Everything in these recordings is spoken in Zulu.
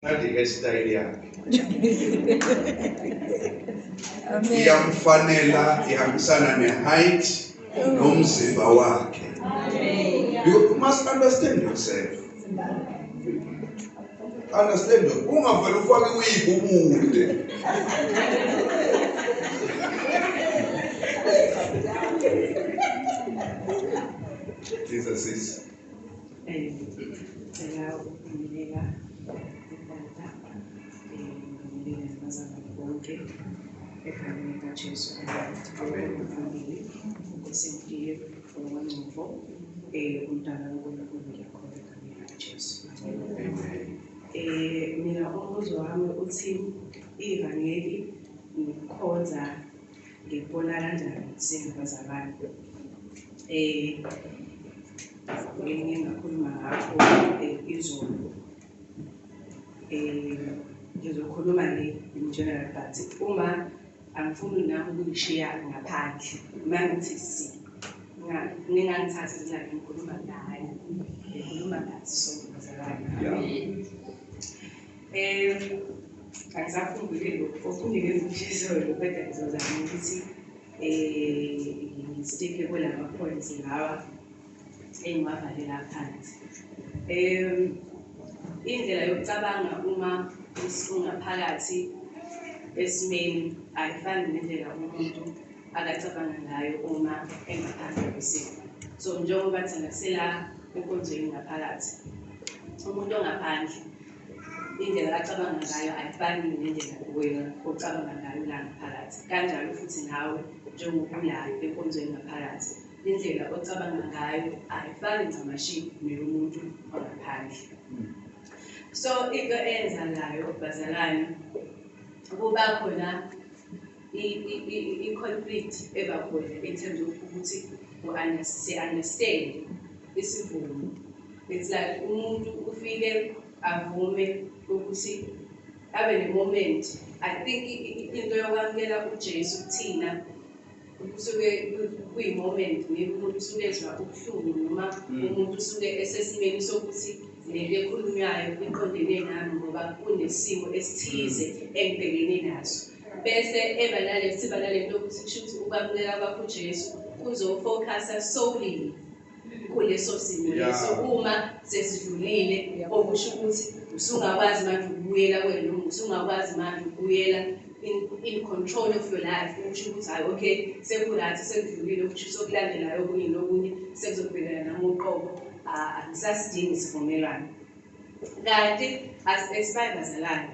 Ngithanda i-hairstyle yakhe. Amen. Iyamfanela, ihambisana ne-height nomzimba wakhe. You must understand yourself. Understand, ungavele ufake iwig ubude. Jesus is Ngicela ukubingelela utata, ngibingelele nabazalwane bonke egameni likaJesu. Amen. Phambili uNkosi Mdiye owaNgcobo, umntwana kaNkulunkulu, ngiyakholwa egameni likaJesu. Amen. Mina umbuzo wami uthi ivangeli nokukhonza ngikubona kanjani singabazalwane? Ngike ngakhuluma ngakho izolo. Ngizokhuluma le in general, but uma angifuni nami ukuyishiya ngaphandle, uma ngithi si, ningangithathi like ngikhuluma naye, ngikhuluma nathi sonke bazalwane. Angisakhumbuli lokhu okunye ngizolo, kodwa ngizozama ukuthi ngi-stick-e kulama points lawa engiwabhalela phansi. Indlela yokucabanga uma ungaphakathi esimeni ayifani nendlela umuntu akacabanga ngayo uma engaphandle kwesimo. So njengoba thina sila enkonzweni ngaphakathi, umuntu ongaphandle indlela acabanga ngayo ayifani nendlela wena ocabanga ngayo la ngaphakathi. Kanjalo futhi nawe njengoba ula enkonzweni ngaphakathi, indlela ocabanga ngayo ayifani ncamashi neyomuntu ongaphandle. So into eyenzakalayo bazalwane, kuba khona i-conflict eba khona in terms of ukuthi si-understand isivumo. It's like umuntu ufike avume ukuthi abe ne-moment. I think into yokwamukela uJesu kuthina kusuke kuyi-moment, maybe umuntu usuke ezwa ubuhlungu noma umuntu usuke esesimeni sokuthi lento ekhulunywayo iqondene nami ngoba kunesimo esithize engibhekene naso. Bese eba nale, siba nalento yokuthi kusho ukuthi ukwamukela kwakho uJesu kuzofocusa solely kuleso simo leso. Uma sesidlulile, okusho ukuthi usungakwazi manje ukubuyela kwena, noma usungakwazi manje ukubuyela in control of your life, okusho ukuthi hayi, okay, seku-right, sekudlulile, okusho sokulandelayo okunye nokunye sekuzobhekana nami uqobo, angisasidingi isivumelwano. Kanti asi-expire bazalwane,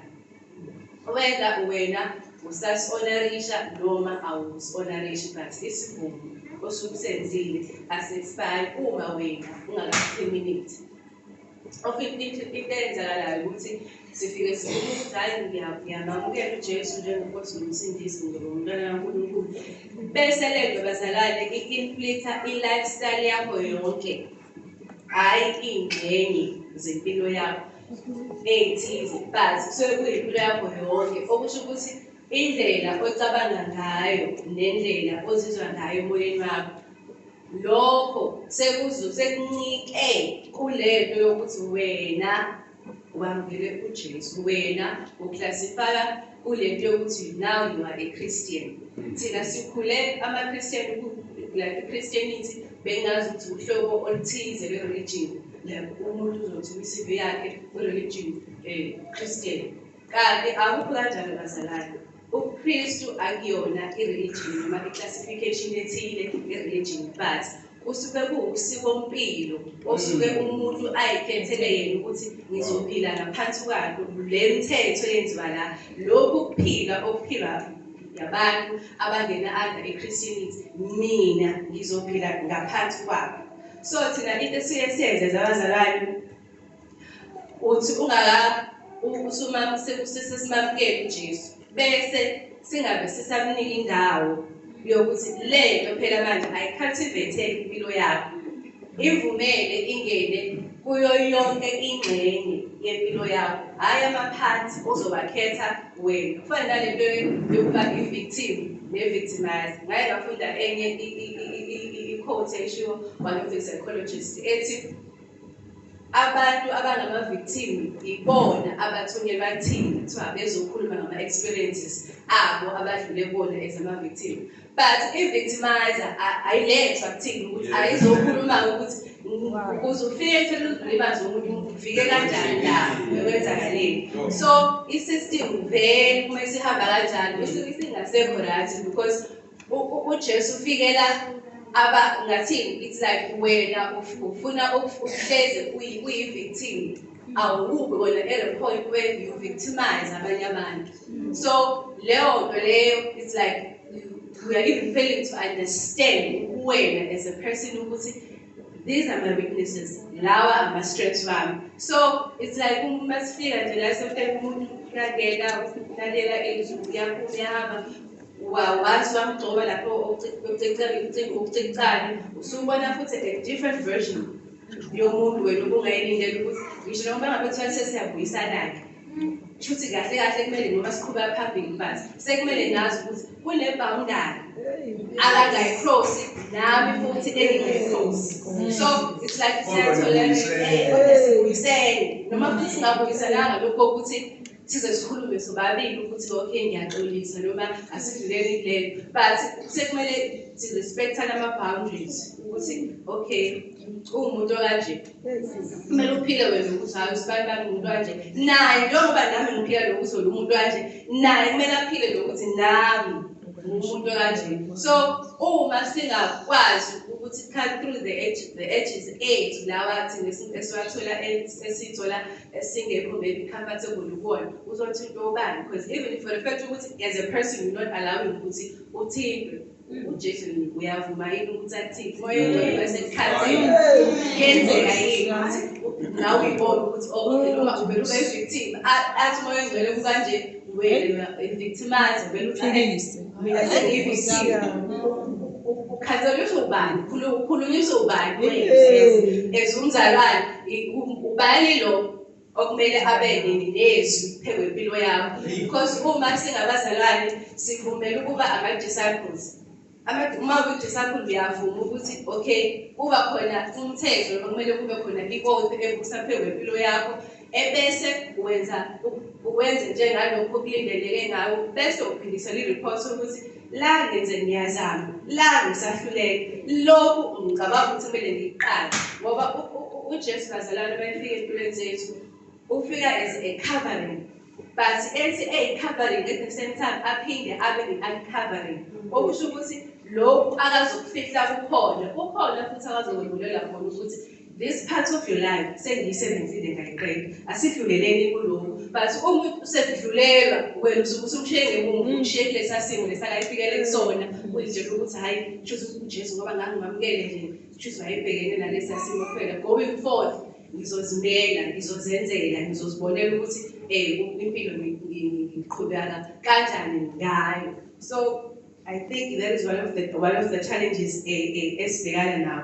whether wena usasi-honorisha noma awusi-honorishi, but isivumo osuke usenzile asi-expire uma wena ungakasi-terminate. Into eyenzakalayo ukuthi sifike sifuna ukuthi hhayi, ngiyamamukela uJesu njengenkosi nomsindisi, ngizoba umntwana kaNkulunkulu, bese lento bazalwane i-inflicta i-lifestyle yakho yonke, hhayi iy'ngxenye zempilo yakho ey'thize, but kusuke kuyimpilo yakho yonke, okusho ukuthi indlela ocabanga ngayo nendlela ozizwa ngayo emoyeni wakho, lokho sekuncike kulento yokuthi wena wamukele uJesu, wena uclassifya kulento yokuthi now you are a Christian. Thina sikhule ama-Christian, like i-Christianity bengazi ukuthi uhlobo oluthize lwe-religion, like umuntu uzothi kwi-CV yakhe kwi-religion Christian, kanti akukho kanjalo bazalwane. UbuKristu akuyona i-religion noma i-classification ethile ye-religion, but kusuke kuwusikompilo osuke umuntu ayikhethele yena ukuthi ngizophila ngaphansi kwakho le mthetho eyenziwa la, lokhu kuphila okuphilwa yabantu abangena under i-Christianity, mina ngizophila ngaphansi kwakho. So thina into esuke siyenze zabazalwane, uthi ungaka sesimamukele uJesu, bese singabe sisamnika indawo yokuthi lento phela manje ayicultivate impilo yakho, ivumele ingene kuyo yonke ingxenye yempilo yakho, hhayi ama-parts ozowakhetha wena. Kufana nalento yokuba i-victim ne-victimizer. Ngake ngafunda enye i-quote eshiwo one of the psychologists ethi Abantu abangama-victim ibona abathunyelwa thina, kuthiwa bezokhuluma ngama-experiences abo abadlule kuwona as ama-victim. But i-victimizer ayilethwa kuthina ukuthi ayizokhuluma ukuthi ukuze ufike ekutheni ulimaze umuntu, ufike kanjani la, bekwenzakaleni. So i-system vele uma isihamba kanjalo isuke isingasekho right, because uJesu ufikela aba ngathini, it's like wena ufuna ukuhleze uyi-victim, awubi wena at a point where you victimize abanye abantu. So leyo nto leyo, it's like we are even failing to understand wena as a person ukuthi these are my weaknesses, lawa ama-strengths wami. So it's like uma sifika nje la, sometimes umuntu uyangena, ulalela izwi, uyaphuma, uyahamba, wazi wamgcoba lapho ucicane, usubona futhi a different version yomuntu wena ubungayilindela ukuthi ngisho noma ngabe kuthiwa sesiyabuyisana-ke, shuthi kahle kahle kumele noma siqhubeka phambili, but sekumele ngazi ukuthi kune-boundary akangayi-crossi, nami futhi engingayi-crossi. So it's like siyathola, kodwa sibuyisene noma futhi singabuyisananga, lokho ukuthi size sikhulume sobabili ukuthi okay, ngiyaxolisa noma asidluleni kuleyo, but sekumele si-respectane ama-boundaries ukuthi okay, uwumuntu okanje, kumele uphile wena ukuthi hayi, usibani bani umuntu kanje, naye njengoba nami ngiphila lokuthi wena umuntu kanje, naye kumele aphile lokuthi nami umuntu kanje. So uma singakwazi ukuthi cut through the edges ethu lawa thina esiwathola, esithola esingekho maybe comfortable kubona, uzothinta ubani? Because even for the fact ukuthi as a person you're not allowing ukuthi uthintwe uJesu, uyavuma yini ukuthi athinte moya oyingcwele basekukhathini? Kuyenzeka yini ukuthi nawe uyibone ukuthi oh, okay, noma uvele ube i-victim, athi moya oyingcwele kukanje, wena i-victimize, vele uthi Phikise. Mina sengiyi-victim, ukhanseliswa ubani? Ukhulunyiswa ubani wena as umzalwane? Ubani lo okumele abe nezwi phezu kwempilo yakho? Because uma singabazalwane sivumela ukuba ama-disciples. Uma uyi-disciple uyavuma ukuthi okay, kuba khona umthetho noma kumele kube khona i-oath ebusa phezu kwempilo yakho, ebese wenza wenze njengalokhu okulindeleke ngawe, bese uphindisela i-report ukuthi la ngenze, ngiyazama, la ngisahluleka, lokhu ngicabanga ukuthi kumele ngiqale. Ngoba uJesu, bazalwane, uma efika empilweni zethu ufika as a covering, but ethi eyi-covering at the same time aphinde abe i-uncovering, okusho ukuthi lokhu akazokufihla kukhona, kukhona futhi akazokwemulela khona ukuthi this part of your life sengiyisebenzile ngayiqeda, asidluleleni kulokhu. But uma usedlulelwa, wena usuke usumshiye ngemuva, umshiye kulesa simo lesakayifikele kusona, uyitshela ukuthi hhayi, kusho ukuthi uJesu ngoba ngangimamukele nje, kusho wayebhekene nalesa simo kuphela. Going forth ngizozimela, ngizozenzela, ngizozibonela ukuthi impilo ngiqhubeka kanjani ngayo. So I think that is one of the challenges esibhekana nawo.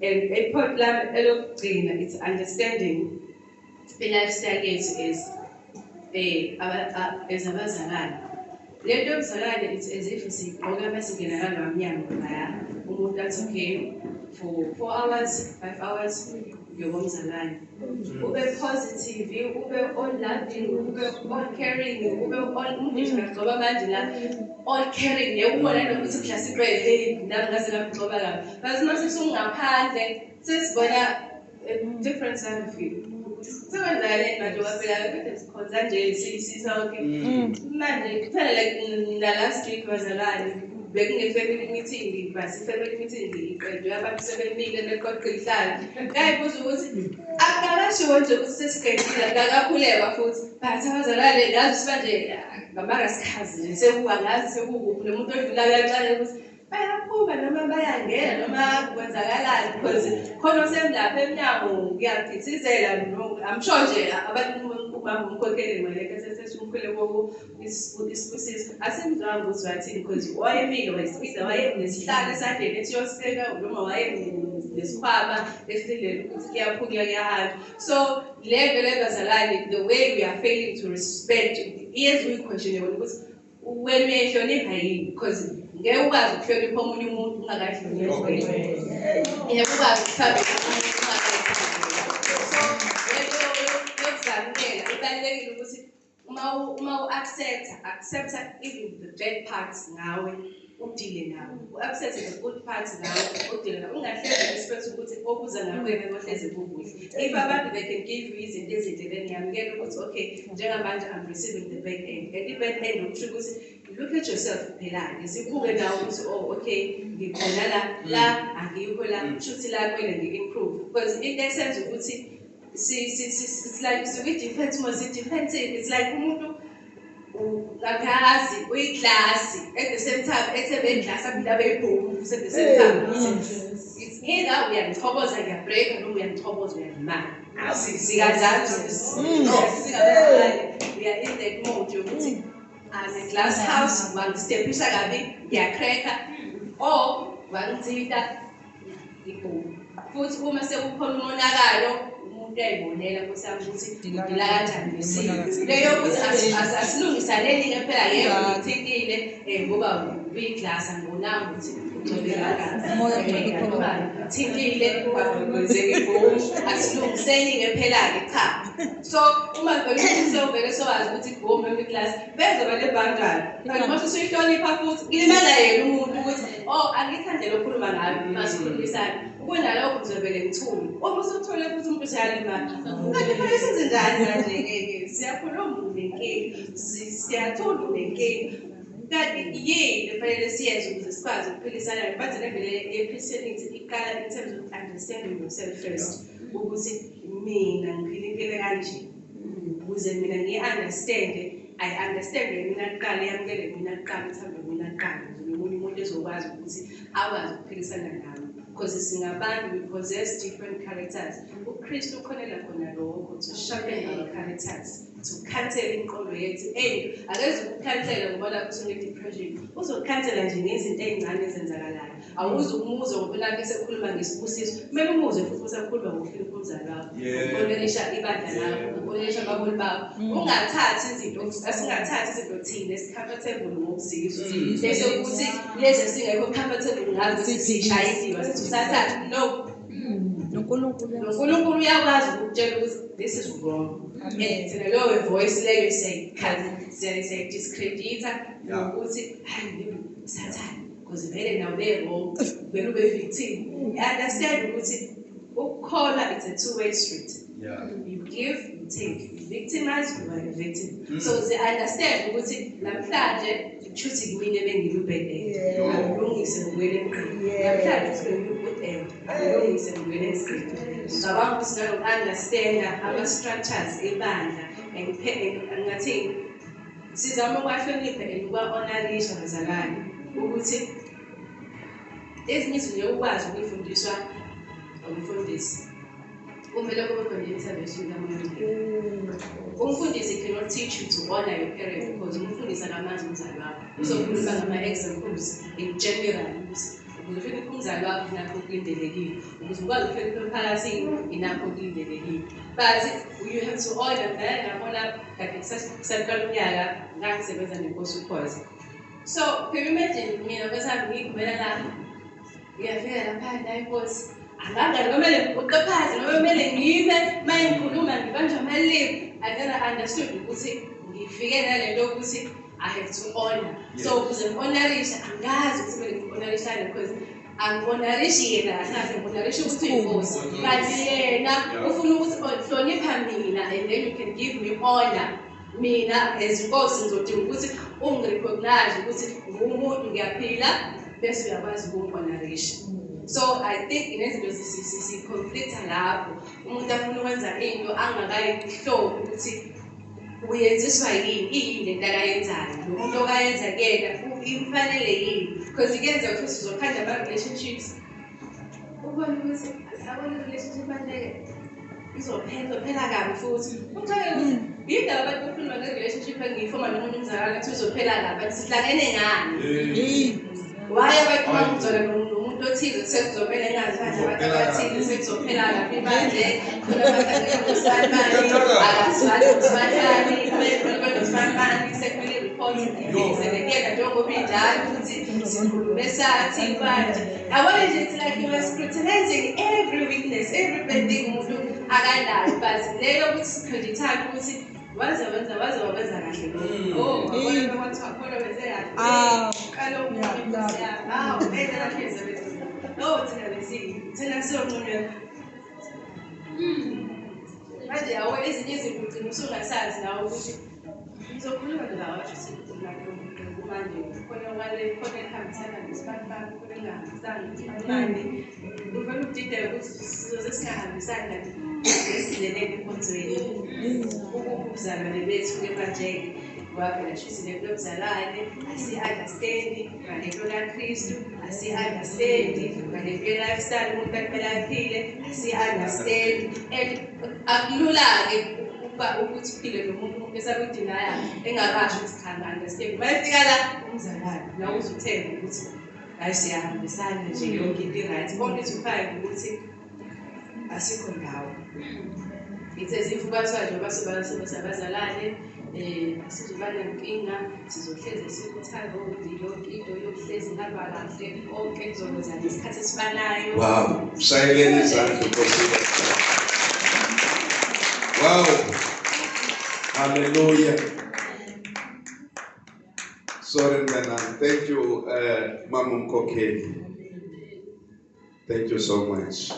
And i-point lami elokugcina, it's understanding i-lifestyle yethu as abazalwane. Le nto yobuzalwane, it's as if siyigqoka masingena ngalowa mnyango laya, umuntu athi okay, for 4 hours, 5 hours ngiyoba umzalwane, ube positive, ube all loving, ube all caring, ube all umuntu ngisho ngagcoba manje la all caring, ngeke ubone nokuthi mhlasimpe hey, nami ngaze ngamgcoba kabi. But uma sesungaphandle sesibona a different side of you. Sekwenzakaleni manje? Waphela kade sikhonza nje sisonke, manje kuphela like na last week, bazalwane, bekune-family meeting, but i-family meeting iqedwe abantu sebemile beqoqa ihlalo. Ngayibuza ukuthi akukakashiwo nje ukuthi sesiqedile, akukakakhulekwa futhi, but abazalwane ngazi ukuthi manje ngama-rascals nje, sekuwangazi sekukuphi, nomuntu odlulayo uyaxakeka ukuthi bayaphuma noma bayangena noma kwenzakalani, because khona osemlapha emnyango kuyaphithizela. I'm sure nje abantu, umama umkhokheli maleke sesethi umkhuleko isibusiso, asimzwanga ukuthi wathini, because wayemile wayesibiza, wayenesihlalo esandleni ethi yoseka noma wayenesikhwama esilindele ukuthi kuyaphunywa kuyahanjwa. So le nto le, bazalwane, the way we are failing to respect iyenza uyi-questione wena ukuthi wena uyayihlonipha yini, because ngeke ukwazi ukuhlonipha omunye umuntu ungakayihloniphi wena, ngeke ukwazi ukuthambela omunye umuntu ungakayihloniphi. So Uma u-accepta even the bad parts ngawe, u-deal-e nawo. U-accept the good parts ngawe, u-deal-e nawo. Ungahlezi expect ukuthi okuza ngakuwena kohlezi kukuhle. If abantu they can give you izinto ezinhle, then yamukela ukuthi okay, njengamanje I'm receiving the bad end. And i-bad end okusho ukuthi look at yourself phela-ke, sibuke nawe ukuthi oh okay, ngikhona la, la angikho la, kushuthi la kumele ngi-improve. Because into esenza ukuthi it's like sikwi-defense mode, si-defensive. It's like umuntu akazi uyiglasi, at the same time ethe beyiglasi aphinde abe yibhomu futhi at the same time. It's either uyangithokoza ngiya-break-a noma uyangithokoza uyalimala. Sikanjalo singabazali, we are in that mode yokuthi I'm a glass house, wangi-step-isha kabi ngiya-crack-a or wangithinta ibhomu. Futhi uma sekukhona umonakalo, umuntu uyayibonela nkosi yami ukuthi u-deal-a kanjani nesimo leyo, ukuthi asilungisaneni-ke phela. Yebo, ngithintile ngoba uyiglasi, angibonanga ukuthi ugcwele kangaka, noma ngithintile kwenzeka ibhomu, asilungiseni-ke phela-ke. Cha, so uma vele sewuvele sowazi ukuthi ibhomu noma iglasi bezoba le-boundary, kanti mase usuyihlonipha futhi kulimala yena umuntu ukuthi oh, angithande lokukhuluma ngayo, masikhulumisane. Kunalokho ngizovele ngithule, uma usuthule futhi umuntu useyalimala. Kanti fanele senze njani manje-ke? Siyakhuluma, unenkinga, siyathula, unenkinga. Kanti yini efanele siyenze ukuze sikwazi ukuphilisana? But le vele ye-Christianity iqala in terms of understanding yourself first, ukuthi mina ngiphila impilo kanje. Ukuze mina ngiyi-understand-e, I understand mina kuqala, yamukele mina kuqala, uthande mina kuqala, ukuze nomunye umuntu ezokwazi ukuthi akwazi ukuphilisana nami, because singabantu, we possess different characters. UKristu ukhonela khona lokho, to sharpen our characters, to counsel imiqondo yethu. Ey, akeze uku-counsel-a ngoba lapho usune-depression, uzoku-counsel-a nje ngezinto ey'ncane ezenzakalayo. Awuze umuzwe ngoba lapho esekhuluma ngesibusiso, kumele umuzwe futhi usakhuluma ngokuhlonipha umzali wakho, uku-honour-isha ibandla lakho, uku-honour-isha abaholi bakho. Ungathathi izinto, asingathathi izinto thina esi-comfortable ngokuzizwa, bese kuthi lezi esingekho comfortable ngazo sishayisiwe, sithi usathatha. No. NoNkulunkulu. NoNkulunkulu uyakwazi ukukutshela ukuthi this is wrong. And thina leyo voice leyo siyayi-discredit-a ngokuthi hayi, maybe usathane, because vele nawe be-wrong, vele ube victim. Understand ukuthi ukukholwa, it's a two way street. You give, you take. You victimize, you are a victim. So they understand ukuthi namhlanje kushuthi kumina bengilu-bad end, angilungise ngibuyele emgqini. Namhlanje kuthi bengilu-good end, angilungise ngibuyele emgqini. Ngicabanga ukuthi naloku-understanda ama-structures ebandla and ngathi sizama ukwahlonipha and ukwa-honour-isha bazalwane, ukuthi ezinye izinto ngeke ukwazi ukuyifundiswa umfundisi, kumele kube khona i-intervention kaMoya Ongcwele. Umfundisi cannot teach you to honor your parent, because umfundisi akamazi umzali wakho. Uzokhuluma ngama-examples in general, ukuthi ukuze uhloniphe umzali wakho inakho okulindelekile, ukuze ukwazi ukuhlonipha emphakathini inakho okulindelekile, but you have to honor. Vele ngabona kade kusaqala unyaka, ngangisebenza nenkosi ukhoza. So can you imagine mina kwesami ngiyikhumela la, ngiyafika lapha la, inkosi angangani, kumele ngiguqe phansi noma kumele ngime uma ngikhuluma, ngibanjwa amalimi. And then I understood ukuthi ngifike nalento yokuthi I have to honor. So ukuze ngi-honour-ishe, angazi ukuthi kumele ngi-honour-ishane, because angi-honour-ishi yena kahle kahle, ngi-honour-isha ukuthi uyinkosi, but yena ufuna ukuthi, oh, hlonipha mina and then you can give me honor. Mina as inkosi ngizodinga ukuthi ungi-recognize ukuthi ngumuntu, ngiyaphila, bese uyakwazi ukungi-honour-isha. So I think nezinto si-conflict-a lapho, umuntu afuna ukwenza into angakayihloli ukuthi uyenziswa yini, iyini lento akayenzayo, lo muntu okayenza kuyena imfanele yini, because kuyenzeka ukuthi uzokhanda ama-relationships, ubone ukuthi yabona i-relationship manje izophela, izophela kabi futhi. Uthole ukuthi yindaba abantu bekhuluma nge-relationship engiyi-form-a nomunye umzalwane, athi uzophela kabi, but sihlangene ngani? Why abantu bangizona nomuntu othize sekuzomele ngazi manje abantu abathile sekuzophela kabi manje, khona bahlangene nosibanibani, akazwani nosibanibani, khona nosibanibani, sekumele i-report iphindisele kuyena njengoba injalo ukuthi sikhulume sathi manje. Yabona nje, it's like you are scrutinizing every weakness, every bad thing umuntu akanayo, but leyo ukuthi si-credit-ane ukuthi waze wenza, waze wakwenza kahle. lokhu. Oh, wabona kwathiwa khona benze kahle. Qala omunye Nkosi yami. Hawu, vele lahleze bethu. No, thina besi thina siyonqunywa. Manje yawo ezinye izinto ugcina usungasazi nawe ukuthi ngizokhuluma nawe washo ukuthi manje khona kwale khona ehambisana nesibanibani khona engahambisani nesibanibani. Uvele udideke ukuthi sizoze singahambisani kanti esileleni enkonzweni. Ukubuzalwane bethu-ke manje-ke wavela shuthi le nto yobuzalwane asi-understandi ngalento kaKristu, asi-understandi ngalento ye-lifestyle umuntu akumele aphile, asi-understandi. And akulula-ke ukuba ukuthi uphile nomuntu umuntu esakudinaya engakasho ukuthi cha ngi-understand. Uma efika la umzalwane nawe uze uthembe ukuthi hhayi siyahambisana nje yonke into i-right. Only to find ukuthi asikho ndawo. Ithe zifu kwathiwa njengoba sabazalwane asizoba nenkinga, sizohlezi sikuthanda yonke into yokuhlezi ihamba kahle, konke kuzokwenza ngesikhathi esifanayo. Wow, shayeleni izandla Nkosi. Wow. Hallelujah. Sorry mntanami. Thank you Mama Mkhokheli. Thank you so much.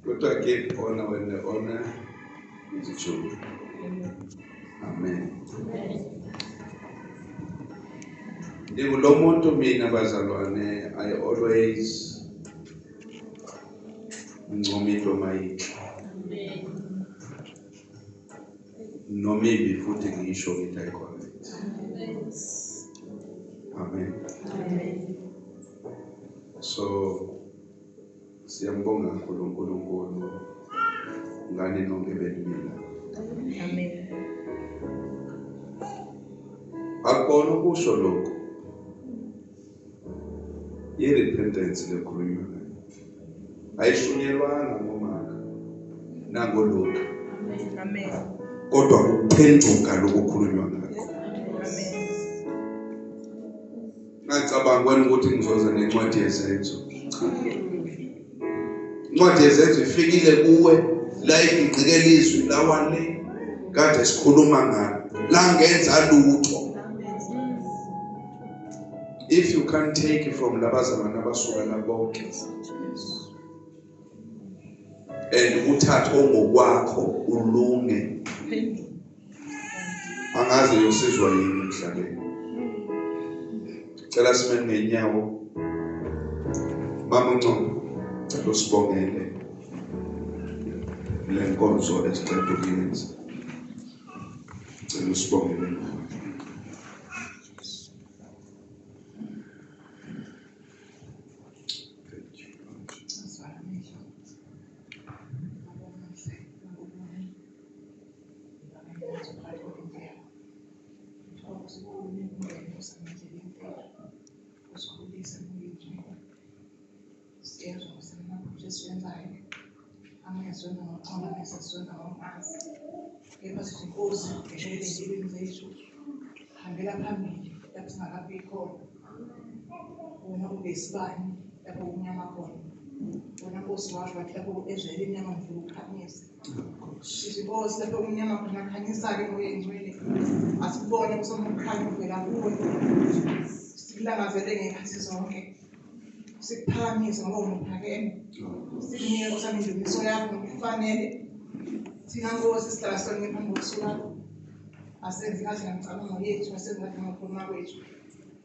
Kodwa give honor when the honor is due. Amen. Ndingulo muntu mina bazalwane, I always ncoma into mayinhle. Noma imbi futhi ngisho ngithi ayi-correct. Amen. So siyambonga kakhulu uNkulunkulu ngani nonke benimila. Amen. Akubona ukusho lokho. I-repentance lekhulunywa ngayo. Ayishunyelwanga ngoMark nangoLuka. Amen. Kodwa ukuphenduka lokukhulunywa ngakho. Amen. Ngacabanga wena ukuthi ngizoza nencwadi yezenzo. Cha. Incwadi yezenzo ifikile kuwe la igqikela izwi lawa le kade sikhuluma ngalo langenza lutho. If you can't take it from labazalwane abasuka la bonke and uthathe ongokwakho ulunge, angaze yosizwa yini emhlabeni. Cela sime ngenyawo. Mama Ngcobo, cela usibongele le nkonzo esiqeda ukuyenza. Cela usibongele nawe. Thank you. Hambela phambili lapho singakafiki khona. Wena ube isibani lapho kumnyama khona. Wena Nkosi washo wathi lapho ezweni elimnyama ngifuna ukukhanyisa. Sithi Nkosi lapho kumnyama khona khanyisa-ke Moya Engcwele. Asikubone kusomkhanya uvela kuwe. Sikulangazele ngey'khathi zonke. Sikuphakamise ngoba unophakeme. Sikunike Nkosi yami indumiso yakho ngokufanele. Thina Nkosi sihlala sonke phambi kobuso bakho. Asenzi kahle ngemicabango yethu, asenzi kahle ngokukhuluma kwethu.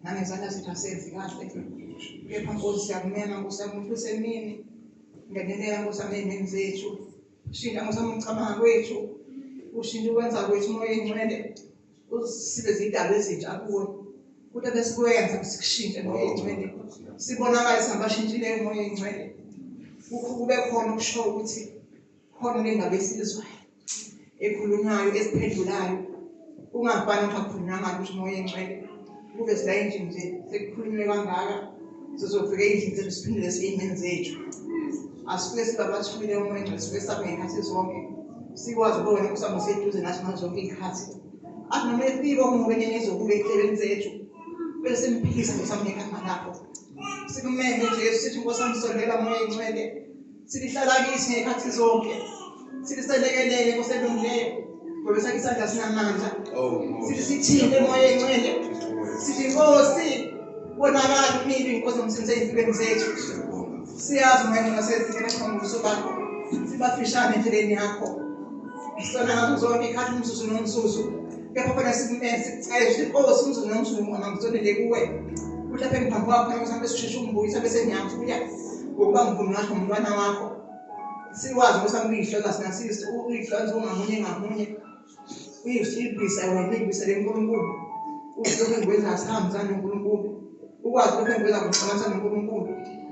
Nangezandla zethu asenzi kahle. Kepha Nkosi siyakumema Nkosi yami ukuthi usemini. Ngenelela Nkosi yami ey'meni zethu. Shintsha Nkosi yami ukucabanga kwethu. Ushintshe ukwenza kwethu Moya Engcwele. Sibe zidalwa ezintsha kuwe. Kuthi besikwenza sikushintshe Moya Engcwele. Sibonakale singabashintshileyo Moya Engcwele. Kube khona ukusho ukuthi khona le ndaba esizwayo ekhulunywayo esiphendulayo. Kungafani ukuthi akukhulunywa ngalutho Moya Engcwele. Kube sila endlini nje sekukhulunywe kangaka sizofika endlini zethu siphindele sey'meni zethu. Asifike sibe abathulile Moya Engcwele, sifike sabe ngey'khathi zonke. Sikwazi ukuba wena Nkosi yami useduze nathi ngazo zonke iy'khathi. Athi noma efika omubi enye ezokuba ey'nhlelweni zethu bese simphikisa Nkosi yami ngegama lakho. Sikumeme Jesu sithi Nkosi yami sondela Moya Engcwele. Sithi hlala kithi ngey'khathi zonke. Sithi selekelele Nkosi elungileyo ngoba sakhe isandla sinamandla. Sithi sithinte moya engcwele. Sithi Nkosi bonakala umile inkosi nomsindisi ezimpilweni zethu. Siyazi moya engcwele sezingena qhamuka bakho. Sibafishane endleleni yakho. Sona ngazo zonke ikhathi umzuzu nomzuzu. Kepha khona sikumele sikucele ukuthi Nkosi umzuzu nomzuzu ngisondele kuwe. Uthi lapha engiphambi kwakho nami sisheshe ungibuyisa bese ngiyabuya ngokuba ngivumi ngasho ngumntwana wakho. Sikwazi ukuthi amuyihlola sinasisi uyihlonza ungamunye ngamunye. Uyibisa wena uyibisa leNkulunkulu. Uthi lokho engikwenza asihambisani noNkulunkulu. Ukwazi lokho engikwenza kuxabanisa noNkulunkulu.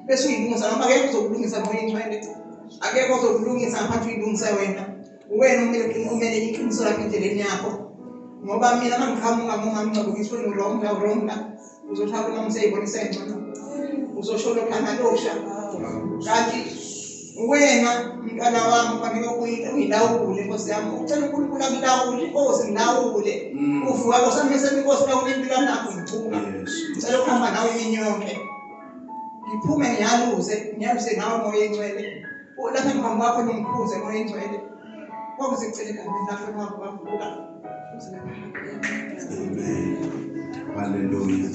Bese uyilungisa noma akekho uzokulungisa moya ingcwele. Akekho ozokulungisa ngaphandle uyilungise wena. Wena umele iqiniso lakho endleleni yakho. Ngoba mina mangiqhamuka ngongamngcwabo ngisho wrong la wrong la. Uzothaba noma useyibonisa engcono. Uzosho lokhu analosha. Kanti wena mntwana wami kufanele uyilawule Nkosi yami. Ucela uNkulunkulu akulawule, Inkosi ngilawule. Uvuka kosamese inkosi lawule impilo yakho ngithuka. Ngicela ukuhamba nawe imini yonke. Ngiphume ngiyaluze, ngiyaluse nawe moya engcwele. Lapha ngiphambi kwakho nongikhuze moya engcwele. Kwakusicela egameni lakho wavuka. Amen. Hallelujah.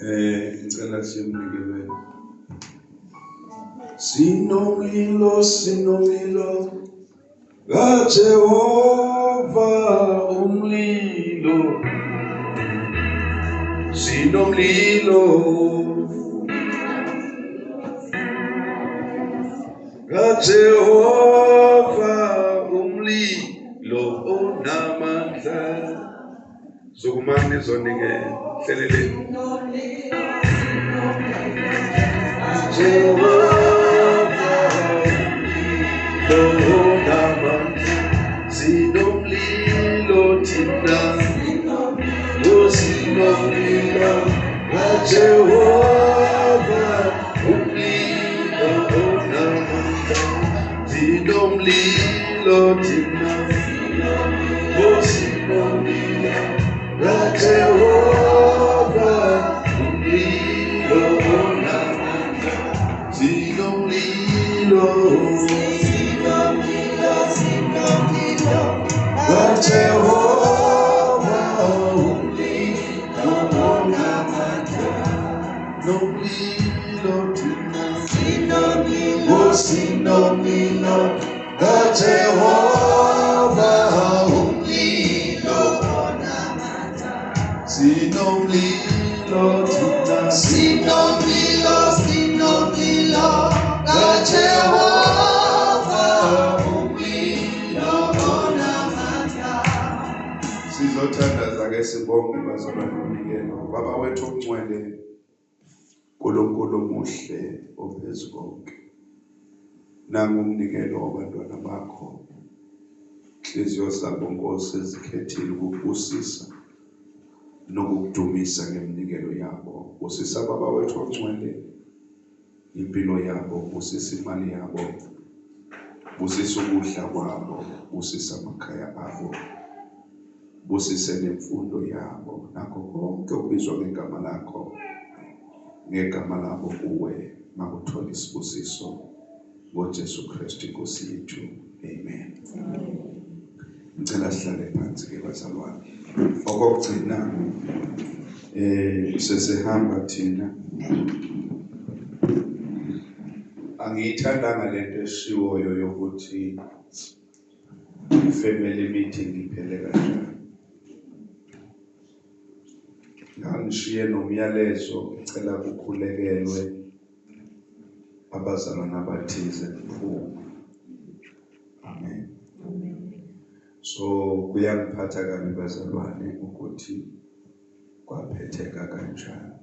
Ngicela siyemnikelweni. Sinomlilo, sinomlilo kaJehova umlilo. Sinomlilo kaJehova umlilo onamandla. Zokumane nizonikela hleleleni. Jehova umlilo onamandla, sinomlilo thina, sinomlilo kaJehova umlilo onamandla, sinomlilo thina, sinomlilo kaJehova umlilo onamandla, sinomlilo, sinomlilo, sinomlilo kaJehova umlilo onamandla, nomlilo thina, sinomlilo, sinomlilo kaJehova umlilo onamandla, sinomlilo thina, sinomlilo, sinomlilo kaJehova umlilo onamandla. Sizothandaza ke sibonge bazalwane umnikelo. Baba wethu ongcwele, uNkulunkulu omuhle ophezu konke, nangu umnikelo wabantwana bakho. Inhliziyo zabo Nkosi ezikhethile ukukubusisa nokukudumisa ngeminikelo yabo. Busisa Baba wethu ongcwele impilo yabo, busisa imali yabo, busisa ukudla kwabo, busisa amakhaya abo, busise nemfundo yabo, nakho konke okubizwa ngegama lakho, ngegama labo kuwe makuthola isibusiso ngoJesu Kristu Inkosi yethu. Amen. Ngicela sihlale phansi ke bazalwane. Okokugcina sesihamba thina. Angiyithandanga lento eshiwoyo yokuthi family meeting iphele kanjani. Ngangishiye nomyalezo ngicela kukhulekelwe abazalwane abathize ngiphuma. Amen. So kuyangiphatha kabi bazalwane ukuthi kwaphetheka kanjani.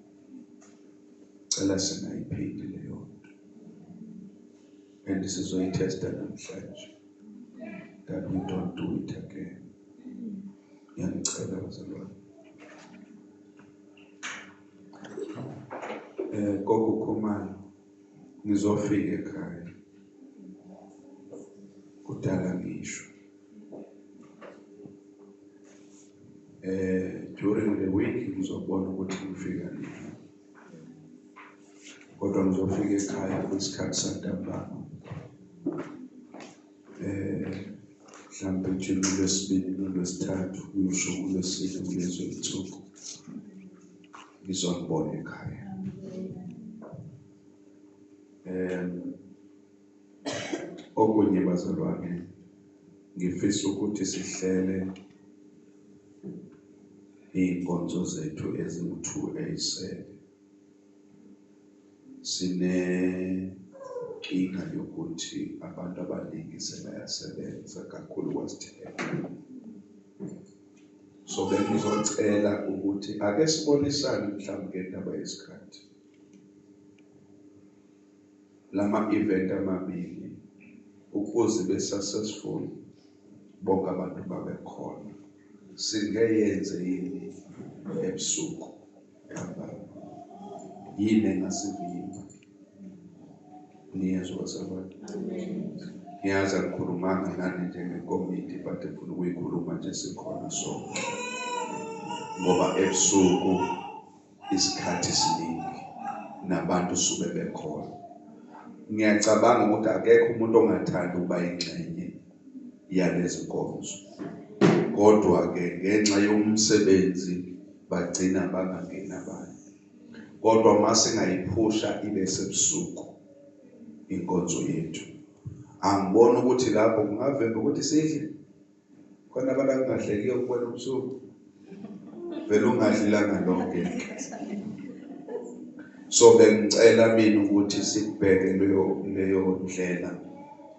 Cela singayiphindi leyo nto. And sizoyitesta namhlanje that we don't do it again. Ngiyangicela bazalwane. Gogo Khumalo, ngizofika ekhaya. Kudala ngisho. During the week ngizobona ukuthi ngifika nini. Kodwa Kodwa ngizofika ekhaya kwisikhathi santambama. Mhlambe nje kulwesibili nolwesithathu kuyosho kulwesine kulezo insuku ngizonibona ekhaya. Okunye bazalwane, ngifisa ukuthi sihlele iy'nkonzo zethu eziwu-2 ey'sele. Sinenkinga yokuthi abantu abaningi sebayasebenza kakhulu kwaSithebe. So bengizocela ukuthi ake sibonisane mhlawumbe ngendaba yesikhathi. Lama event amabili ukuze be successful bonke abantu babe khona. Singeyenze yini ebusuku ntambama? Yini engasivimba? Niyezwa bazalwane? Ngiyazi angikhulumanga nani njengekomiti, but ngifuna ukuyikhuluma nje sikhona sonke, ngoba ebusuku isikhathi siningi nabantu sube bekhona. Ngiyacabanga ukuthi akekho umuntu ongathandi ukuba ingxenye yalezi nkonzo, kodwa-ke ngenxa yomsebenzi bagcina bangangeni abanye. Kodwa uma singayiphusha ibe sebusuku inkonzo yethu, angiboni ukuthi lapho kungavimba ukuthi sidle. Khona abantu abangadlekiyo kubona ubusuku, vele ungadli ilanga lonke. So bengicela mina ukuthi sikubheke leyo ndlela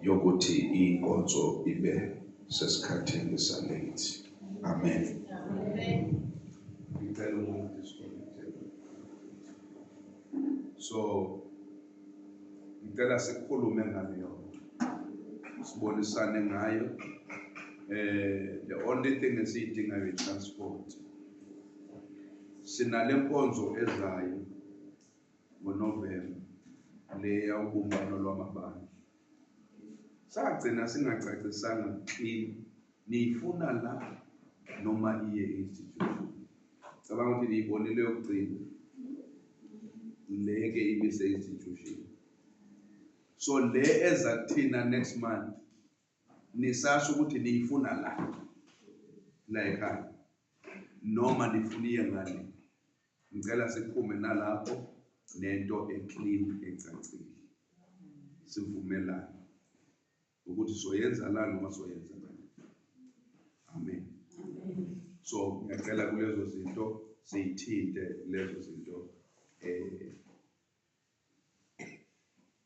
yokuthi inkonzo ibe sesikhathini sa-late. Amen. Ngicela umuntu disconnect. So ngicela sikhulume ngaleyo, sibonisane ngayo. The only thing esiyidingayo i-transport. Sinale nkonzo ezayo ngoNovemba, le yawubumbano lwamabandla. Sagcina singacacisanga clean, niyifuna la noma iye institution. Cabanga ukuthi niyibonile yokugcina leke ibise institution. So le eza kuthina next month, nisasho ukuthi niyifuna la la ekhaya noma nifuna iye ngale. Ngicela siphume nalapho nento e-clean ecacile, sivumelane ukuthi soyenza la noma soyenza ngale. Amen. So ngiyacela kulezo zinto siyithinte lezo zinto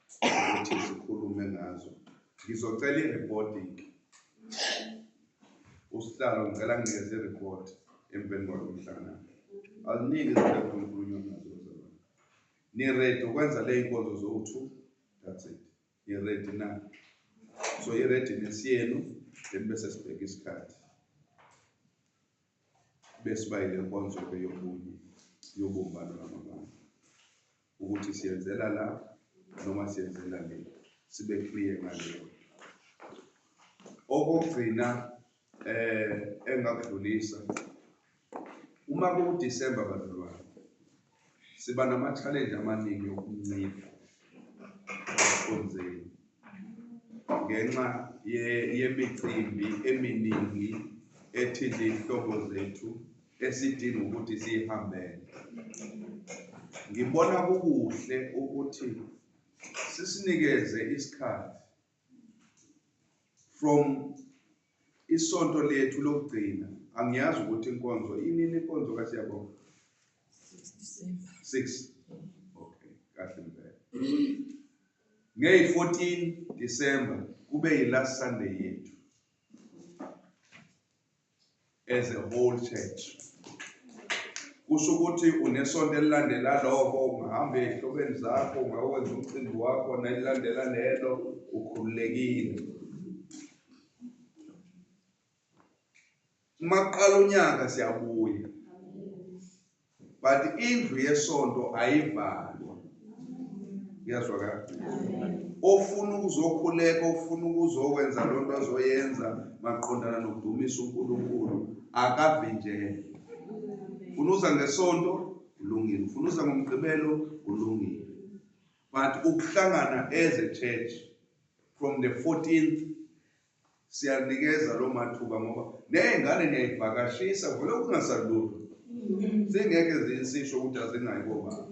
ukuthi sikhulume ngazo. Ngizocela i-report ke. Usihlalo, ngicela nginikeze i-report emveni kwalo mhlangano. Aziningi izinto ekukhulunywa ngazo bazalwane. Ni-ready ukwenza le inkonzo zowu-2? That's it. Ni-ready na? So i-readiness yenu, then bese sibheka isikhathi. Bese ba ile nkonzo ke yobunye yobumbano lwamabandla. Ukuthi siyenzela la noma siyenzela le, sibe clear ngaleyo. Okugcina engakudlulisa, uma ku December bazalwane, siba nama challenge amaningi yokuncipha enkonzweni ngenxa yemicimbi eminingi ethinta iy'hlobo zethu esidinga ukuthi siyihambele. Ngibona kukuhle ukuthi sisinikeze isikhathi from isonto lethu lokugcina. Angiyazi ukuthi inkonzo inini, inkonzo kaSiyabonga? 6. Okay, kahle impela. Ngeyi-14 December kube yi-last Sunday yethu as a whole church. Kusho ukuthi unesonto elilandela lokho, ungahamba ey'hlobeni zakho, ungawenza umcimbi wakho nelilandela lelo, ukhululekile. Uma kuqala unyaka siyabuya, but indlu yesonto ayivalwa. Kuyazwakala? Ofuna ukuzokhuleka, ofuna ukuzokwenza lonto azoyenza maqondana nokudumisa uNkulunkulu, akavinjelwe. Ufuna uza ngesonto, ulungile. Ufuna uza ngomgqibelo, ulungile. But ukuhlangana as a church from the 14th siyanikeza lo mathuba ngoba ney'ngane niyayivakashisa vele kungasalutho. Singeke zisisho ukuthi azingayi kobaba.